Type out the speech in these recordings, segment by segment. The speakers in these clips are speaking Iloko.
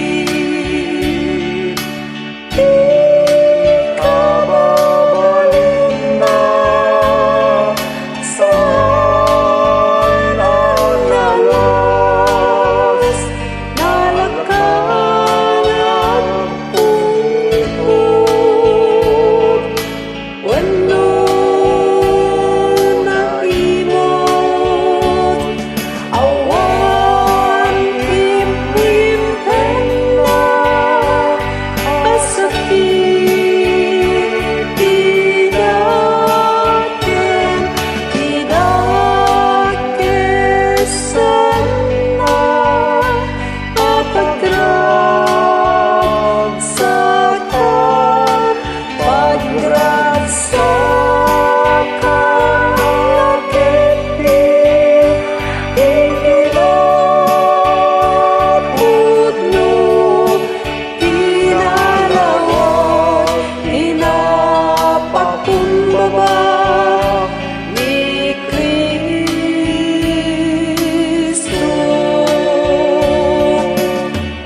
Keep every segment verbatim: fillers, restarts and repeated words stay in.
tangsit. Ti kababalinna, saan a nalas, nalaka nga agpungtot, wenno naimot, awan impimpengna a sakit ti dakem, ti dakesanna a pagragsakan, pagragsakan a ketdi iti napudno, ti nalawag, ti napakumbaba ni Cristo.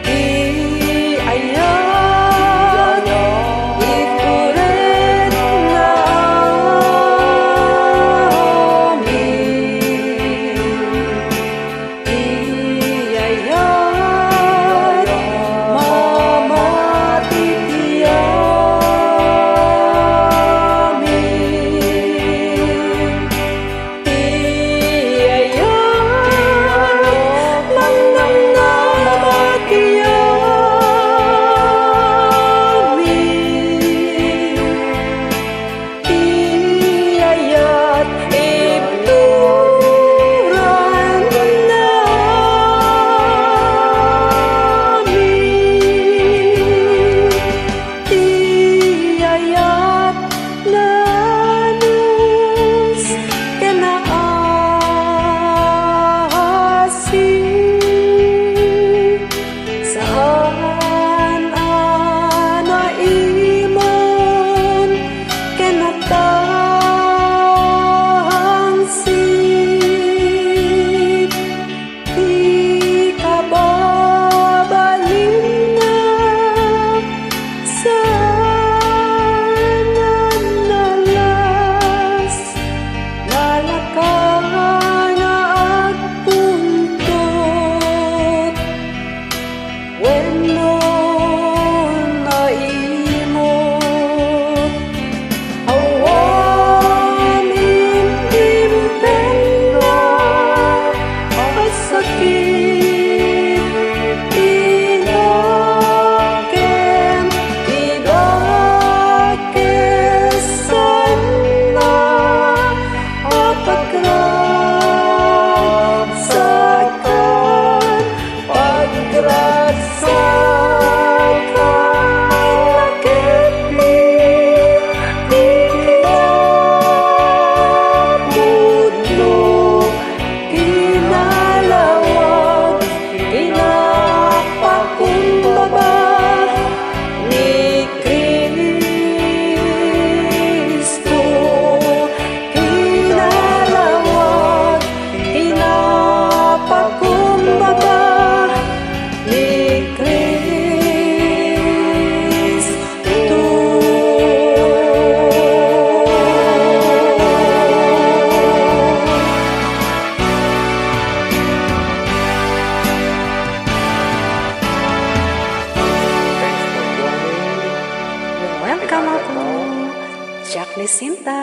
Ti ayat, ituredna amin. Ti ayat, mamati ti amin. Ti ayat, mannamnama ti amin. Ti ayat, ibturanna amin. Ti ayat, nanus ken naasi. Saan a naimon ken natangsit. Ti kababalinna, saan a nalas, nalaka nga agpungtot, wenno naimot. Awan impimpengna a sakit ti dakem, ti dakesanna a pagragsakan, pagragsakan a ketdi ti kinapudno, ti nalawag, ti napakumbaba ni Cristo, kinalawag, kinapakumbaba ni Cristo. Welcome ako, Jack Nisinta.